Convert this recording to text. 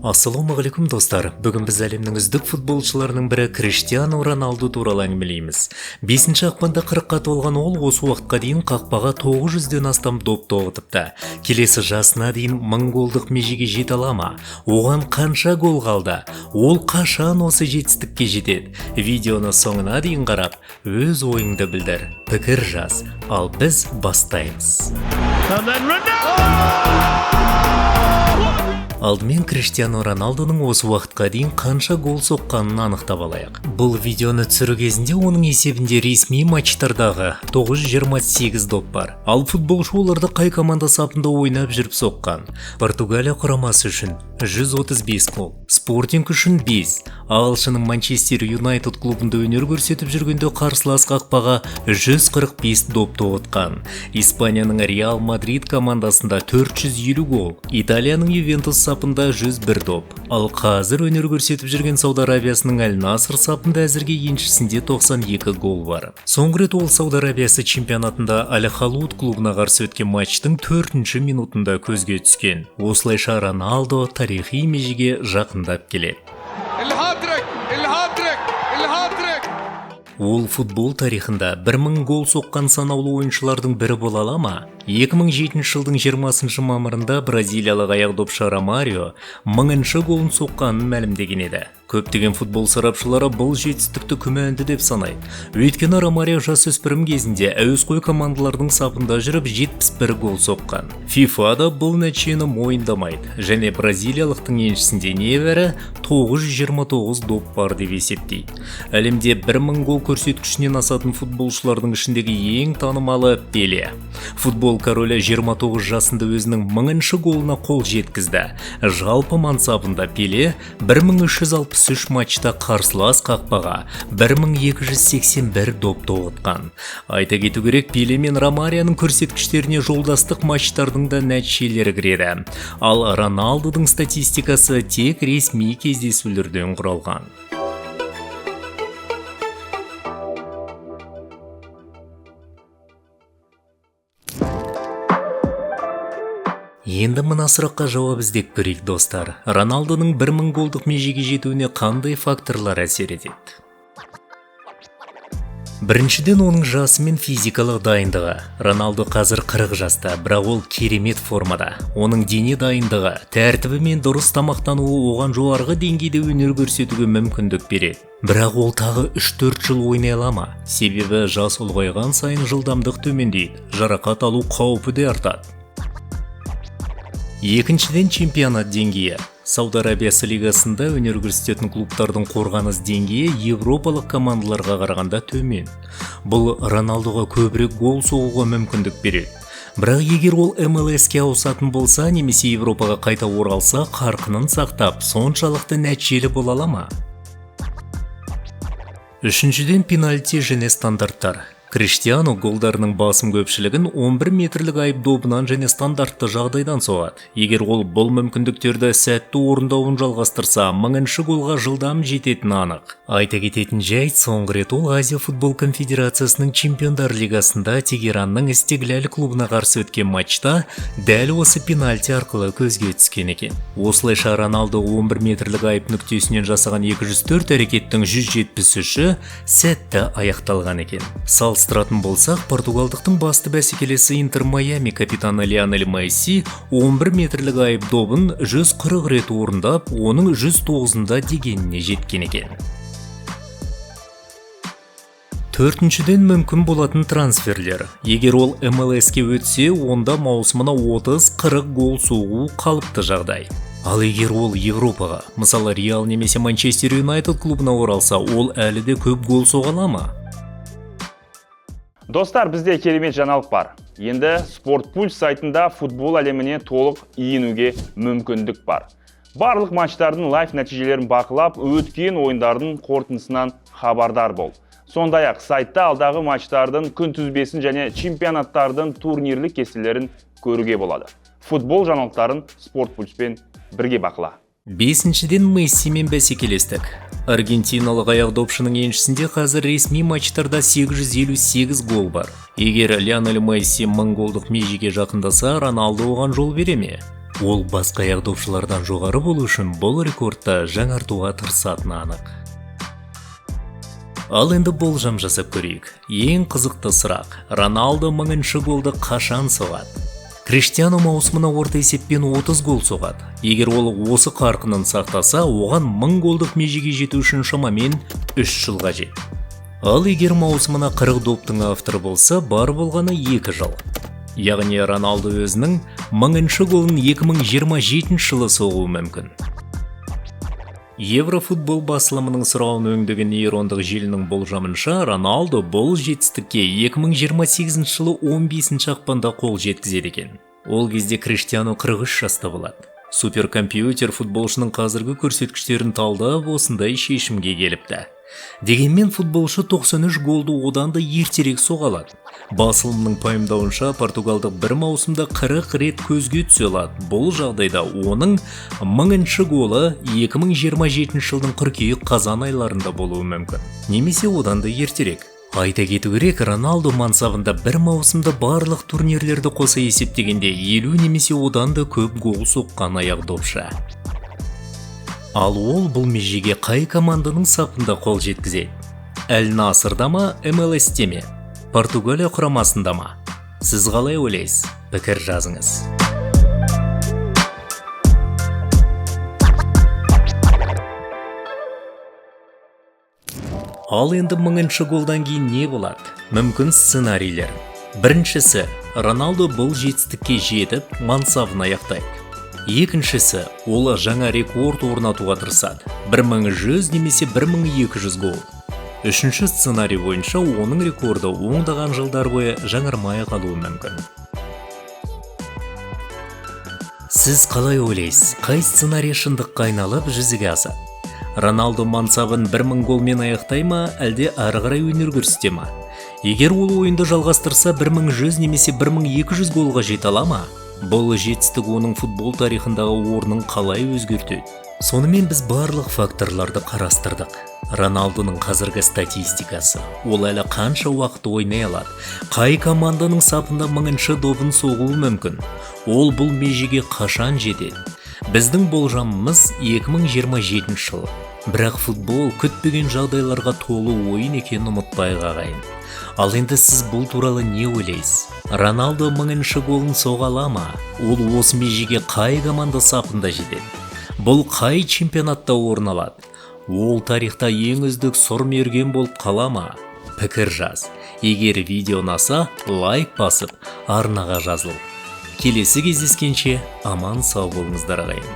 Ассалаумағалейкум, достар! Бүгін біз әлемнің үздік футболшыларының бірі Криштиану Роналду туралы әңгімелейміз. 5 ақпанда 40-қа толған ол осы уақытқа дейін қақпаға 900-ден астам доп тоғытыпты. Келесі жасына дейін 1000 голдық межеге жете ала ма? Оған қанша гол қалды? Ол қашан осы жетістікке жетеді? Видеоны соңына дейін қарап, өз ойыңды білдір, пікір жаз. Ал біз бастаймыз. And then Ronaldo! Алдымен Криштиану Роналдоның осы уақытқа дейін қанша гол соққанын анықтап алайық. Бұл видеоны түсіру кезінде оның есебінде ресми матчтардағы 928 доп бар. Ал футболшы оларды қай команда сапында ойнап жүріп соққан? Португалия құрамасы үшін 135 гол, Спортинг үшін 5, ағылшынның Манчестер Юнайтед клубында өнер көрсетіп жүргенде қарсылас қақпаға 145 доп тоғытқан. Испанияның Реал Мадрид командасында 450 гол, Италияның Ювентус сапында 101 доп. Ал қазір өнер көрсетіп жүрген Сауд Арабиясының Аль Наср сапында әзірге еншісінде 92 гол бар. Соңғы рет ол Сауд Арабиясы чемпионатында Аль Халуд клубына қарсы өткен матчтың 4-ші минутында көзге түскен. Осылайша Роналдо тарихи межеге жақындап келеді. الهاتريك الهاتريك الهاتريك Ол футбол тарихында 1000 гол соққан санаулы ойыншылардың бірі бола ала ма? 2007 жылдың 20 мамырында бразилиялық аяқ допшы Ромарио 1000-шы голын соққанын мәлімдеген еді. Көптеген футбол сарапшылары бұл жетістікті күмәнді деп санайды. Өйткені Ромарио жасөспірім кезінде әуесқой командалардың сапында жүріп 71 гол соққан. FIFA да бұл нәтижені мойындамайды және бразилиялықтың еншісінде небәрі 929 доп бар деп есептейді. Әлемде 1000 гол көрсеткішінен асатын футболшылардың ішіндегі ең танымалы Пеле. Футбол королі 29 жасында өзінің 1000-шы голына қол жеткізді. Жалпы мансабында Пеле 1363 матчта қарсылас қақпаға 1281 доп тоғытқан. Айта кету керек, Пеле мен Ромарионың көрсеткіштеріне жолдастық матчтардың да нәтижелері кіреді. Ал Роналдудың статистикасы тек ресми кездесулерден құралған. Енді мына сұраққа жауап іздеп көрейік, достар. Роналдоның 1000 голдық межеге жетуіне қандай факторлар әсер етеді? Біріншіден, оның жасы мен физикалық дайындығы. Роналдо қазір 40 жаста, бірақ ол керемет формада. Оның дене дайындығы, тәртібі мен дұрыс тамақтануы оған жоғарғы деңгейде өнер көрсетуге мүмкіндік береді. Бірақ ол тағы 3-4 жыл ойнай ала ма? Себебі жас ұлғайған сайын жылдамдық төмендейді, жарақат алу қаупі де артады. Екіншіден, чемпионат деңгейі. Сауд Арабиясы лигасында өнер көрсететін клубтардың қорғаныс деңгейі европалық командаларға қарағанда төмен. Бұл Роналдоға көбірек гол соғуға мүмкіндік береді. Бірақ егер ол MLS-ке ауысатын болса немесе Европаға қайта оралса, қарқынын сақтап, соншалықты нәтижелі бола ала ма? Үшіншіден, пенальти және стандарттар. Криштиану голдарының басым көпшілігін 11 метрлік айып добынан және стандартты жағдайдан соғады. Егер ол бұл мүмкіндіктерді сәтті орындауын жалғастырса, 1000-шы голға жылдам жететіні анық. Айта кететін жайт, соңғы рет ол Азия футбол конфедерациясының чемпиондар лигасында Тегеранның Истегляль клубына қарсы өткен матчта дәл осы пенальти арқылы көзге түскен екен. Осылайша Роналдо 11 метрлік айып нүктесінен жасаған 204 әрекеттің 173-і сәтті аяқталған екен. Салыстыратын болсақ, португалдықтың басты бәсекелесі Интер Майами капитаны Лионель Месси 11 метрлік айып добын 140 рет орындап, оның 109-ында дегеніне жеткен екен. Төртіншіден, мүмкін болатын трансферлер. Егер ол MLS-ке өтсе, онда маусымына 30-40 гол соғу қалыпты жағдай. Ал егер ол Европаға, мысалы Реал немесе Манчестер Юнайтед клубына оралса, ол әлі де көп гол соға ала ма? Достар, бізде керемет жаңалық бар. Енді Спорт Пульс сайтында футбол әлеміне толық енуге мүмкіндік бар. Барлық матчтардың лайв нәтижелерін бақылап, өткен ойындардың қорытындысынан хабардар бол. Сондай-ақ сайтта алдағы матчтардың күнтізбесін және чемпионаттардың турнирлік кестелерін көруге болады. Футбол жаңалықтарын Спорт Пульспен бірге бақыла. Бесіншіден, Мессимен бәсекелестік. Аргентиналық аяқ допшының еншісінде қазір ресми матчтарда 858 гол бар. Егер Лионель Месси 1000 голдық межеге жақындаса, Роналдо оған жол бере ме? Ол басқа аяқдопшылардан жоғары болу үшін бұл рекордты жаңартуға тырысатыны анық. Ал енді болжам жасап көрейік. Ең қызықты сұрақ: Роналдо 1000-шы голды қашан соғады? Криштиану маусымына орта есеппен 30 гол соғады. Егер ол осы қарқынын сақтаса, оған 1000 голдық межеге жету үшін шамамен 3 жыл қажет. Ал егер маусымына 40 доптың авторы болса, бар болғаны 2 жыл. Яғни Роналдо өзінің 1000-шы голын 2027 жылы соғуы мүмкін. Еврофутбол басылымының сұрауын өңдеген нейрондық желінің болжамынша, Роналдо бұл жетістікке 2028 жылы 15 ақпанда қол жеткізеді екен. Ол кезде Криштиану 43 жаста болады. Суперкомпьютер футболшының қазіргі көрсеткіштерін талдап, осындай шешімге келіпті. Дегенмен футболшы 93 голды одан да ертерек соға алады. Басылымның пайымдауынша, португалдық бір маусымда 40 рет көзге түсе алады. Бұл жағдайда оның 1000-шы голы 2027 жылдың қыркүйек-қазан айларында болуы мүмкін. Немесе одан да ертерек. Айта кету керек, Роналдо мансабында бір маусымда барлық турнирлерді қоса есептегенде 50 немесе одан да көп гол соққан аяқдопшы. Ал ол бұл межеге қай команданың сапында қол жеткізеді? Әл Насырда ма, МЛС-те ме? Португалия құрамасында ма? Сіз қалай ойлайсыз? Пікір жазыңыз. Ал енді 1000-шы голдан кейін не болады? Мүмкін сценарийлер. Біріншісі, Роналдо бұл жетістікке жетіп, мансабын аяқтайды. Екіншісі, ол жаңа рекорд орнатуға тырысады. 1100 немесе 1200 гол. Үшінші сценарий бойынша оның рекорды ондаған жылдар бойы жаңармай қалуы мүмкін. Сіз қалай ойлайсыз, қай сценарий шындыққа айналып жүзеге асады? Роналдо мансабын 1000 голмен аяқтай ма, әлде ары қарай өнер көрсете ма? Егер ол ойынды жалғастырса, 1100 немесе 1200 голға жете ала ма? Бұл жетістік оның футбол тарихындағы орнын қалай өзгертеді? Сонымен біз барлық факторларды қарастырдық. Роналдоның қазіргі статистикасы, ол әлі қанша уақыт ойнай алады, қай команданың сапында 1000-шы добын соғуы мүмкін, ол бұл межеге қашан жетеді? Біздің болжамымыз 2027 жыл. Бірақ футбол күтпеген жағдайларға толы ойын екенін ұмытпайық ағайын. Ал енді сіз бұл туралы не ойлайсыз? Роналдо 1000-шы голын соға ала ма? Ол осы межеге қай команда сапында жетеді? Бұл қай чемпионатта орын алады? Ол тарихта ең үздік сұрмерген болып қала ма? Пікір жаз. Егер видео ұнаса, лайк басып, арнаға жазыл. Келесі кездескенше аман сау болыңыздар ағайын.